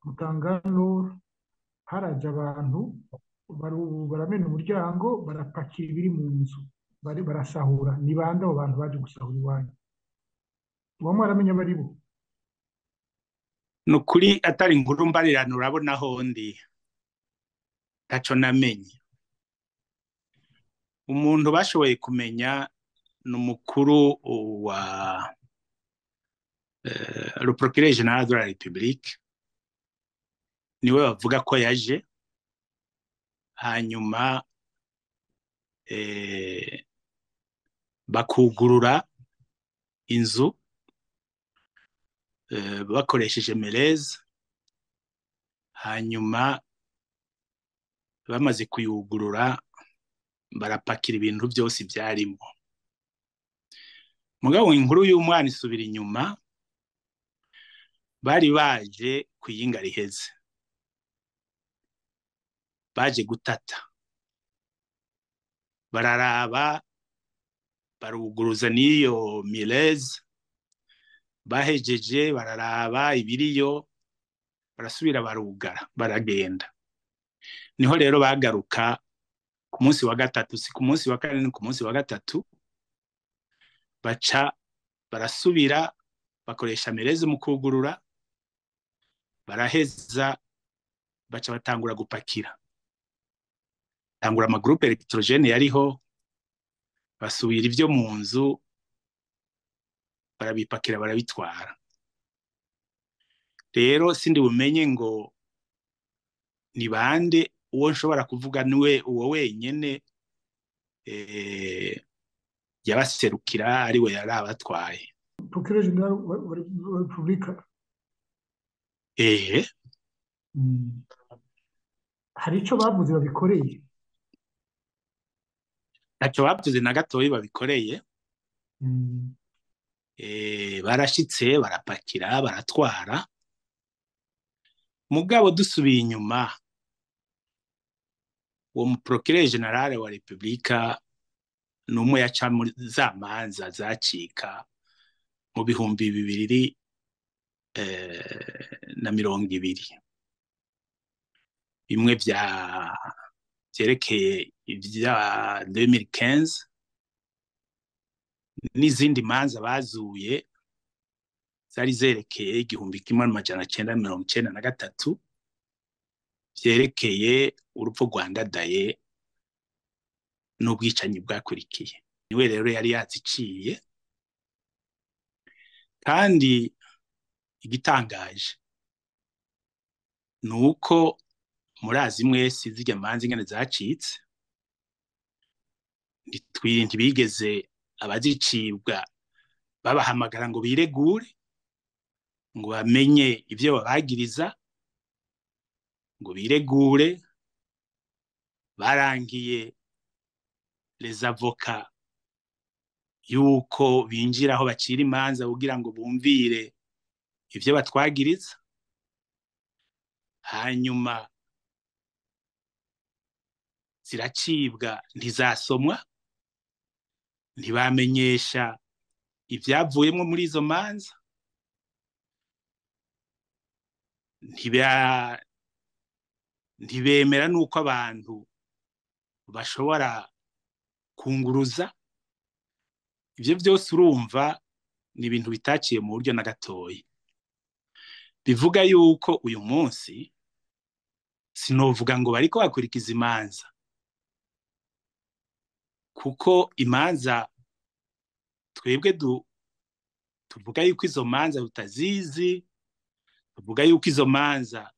Mutangano haraje abantu baramena umuryango, barapakira ibiri mu nzu, bari barasahura. Ni bande abo bantu baje gusahura iwanyu? Uba mwaramenya abari bo? Ni ukuri atari inkuru mbarirano, urabona aho ndi ntaco namenye. Umuntu bashoboye kumenya ni umukuru wa le procureur général de la République, niwe bavuga ko yaje. Hanyuma bakugurura inzu bakoresheje meuleuse. Hanyuma bamaze kuyugurura barapakira ibintu byose byarimo. Mugabo inkuru y'umwana isubira inyuma, bari baje kwiyinga riheze, baje gutata, bararaba, baruguruza n'iyo meuleuse. Bahejeje bararaba ibiriyo, barasubira barugara, baragenda. Niho rero bagaruka ku munsi wa gatatu, si ku munsi wa kane, ni ku munsi wa gatatu, baca barasubira bakoresha meuleuse mu kugurura, baraheza baca batangura gupakira, tangura ama groupes électrogènes yariho, basubira ibyo mu nzu, barabipakira, barabitwara. Rero sindi bumenye ngo ni bande. Uwo nshobora kuvuga niwe uwo wenyene yabaserukira, ariwe yari abatwaye. Procureur général wa Repubulika? Ehe. Hari ico bavuze babikoreye? Ntacyo bavuze na gatoyi babikoreye. Barashitse, barapakira, baratwara. Mugabo dusubiye inyuma, uwo mu procureur général wa Repubulika ni umwe yaca muri za manza zacika mu 2020, bimwe vya vyerekeye ivya 2015 n'izindi manza bazuye zari zerekeye 1993, vyerekeye urupfu rwa Ndadaye n'ubwicanyi bwakurikiye. Niwe rero yari yaziciye. Kandi igitangaje ni uko murazi mwese zirya manza ingene zacitse, ntibigeze abazicibwa babahamagara ngo biregure, ngo bamenye ivyo babagiriza, ngo biregure. Barangiye les avocats yuko binjira aho bacira imanza kugira ngo bumvire ivyo batwagiriza. Hanyuma ziracibwa, ntizasomwa, ntibamenyesha ivyavuyemwo muri izo manza, ntibemera nuko abantu bashobora kunguruza. Ivyo vyose urumva ni ibintu bitaciye mu buryo na gatoyi. Bivuga yuko uyu munsi sinovuga ngo bariko bakurikiza imanza, kuko imanza twebwe tuvuga yuko izo manza tutazizi, tuvuga yuko izo manza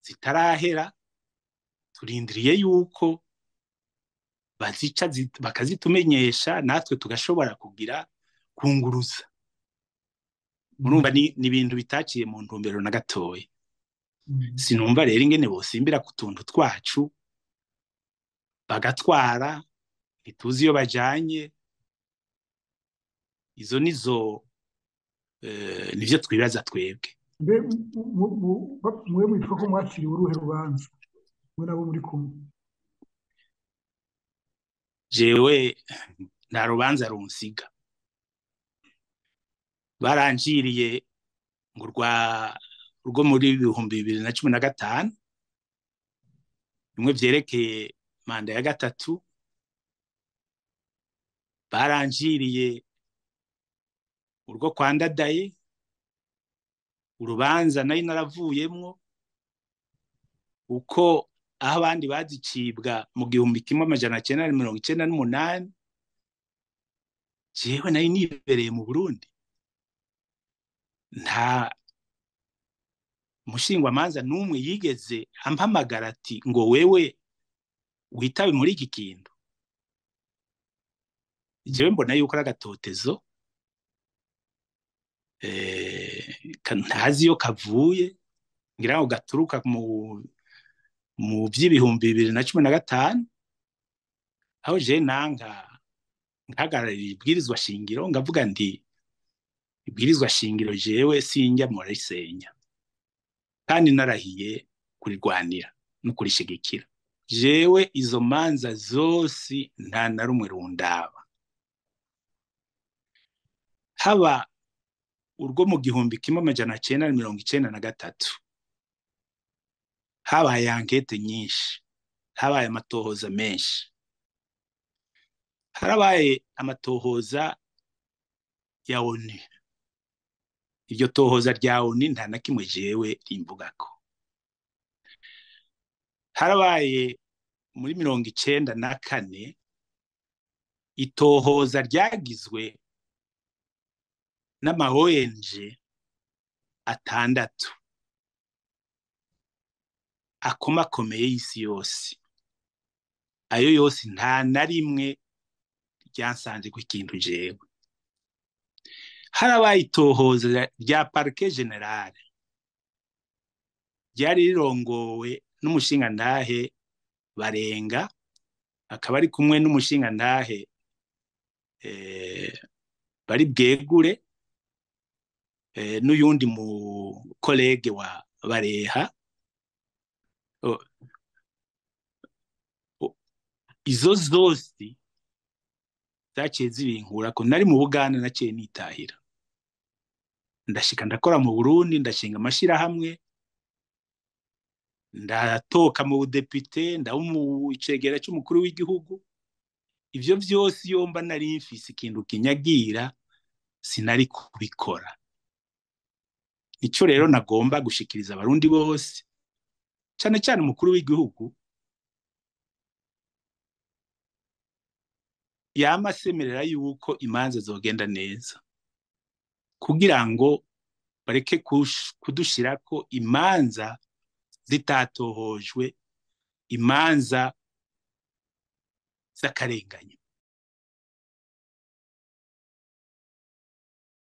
zitarahera, turindiriye yuko bazica bakazitumenyesha, natwe tugashobora kugira kunguruza. Murumva ni ibintu bitaciye mu ntumbero na gatoya. Sinumva rero ingene bosimbira ku tuntu twacu bagatwara, ntituzi iyo bajanye. Izo nizo nivyo twibaza twebwe. Mbe mwe mwitwa ko mwaciriwe uruhe rubanza, mwe nabo muri kumwe? Jewe nta rubanza runsiga. Baranjiriye ngo urwo muri 2015, bimwe vyerekeye manda ya gatatu, baranjiriye urwo kwa Ndadaye, urubanza nari naravuyemwo, uko aho abandi bazicibwa mu 1998, jewe nari nibereye mu Burundi, nta mushingwamanza n'umwe yigeze ampamagara ati ngo wewe witabe muri iki kintu. Jewe mbona yuko ari agatotezo, ntazi iyo kavuye, ngira ngo gaturuka mu vy'ibihumbi 2015, aho je nanka nkahagararira ibwirizwa shingiro, ngavuga nti ibwirizwa shingiro jewe sinjya murarisenya, kandi narahiye kurirwanira no kurishigikira. Jewe izo manza zose nta na rumwe rundaba, haba urwo mu 1993, habaye ankete nyinshi, habaye amatohoza menshi, harabaye amatohoza ya ONU. Iryo tohoza rya ONU nta na kimwe jewe rimbugako. Harabaye muri 94 itohoza ryagizwe n'ama ONG 6 akomakomeye y'isi yose. Ayo yose nta na rimwe ryansanze ku kintu jewe. Harabaye itohoza rya Parquet General ryari rirongowe n'umushingantahe Barenga, akaba ari kumwe n'umushingantahe bari bwegure, n'uyundi mu kolege wa Bareha. Izo zose zaciye zibinkurako. Nari mu Buganda, naciye nitahira, ndashika ndakora mu Burundi, ndashinga amashirahamwe, ndatoka mu budepite, ndaba mu icegera c'umukuru w'igihugu. Ivyo vyose iyo mba nari mfise ikintu kinyagira sinari kubikora. Nico rero nagomba gushikiriza abarundi bose, cane cane umukuru w'igihugu yama asemerera yuko imanza zogenda neza, kugira ngo bareke kudushirako imanza zitatohojwe, imanza z'akarenganyo.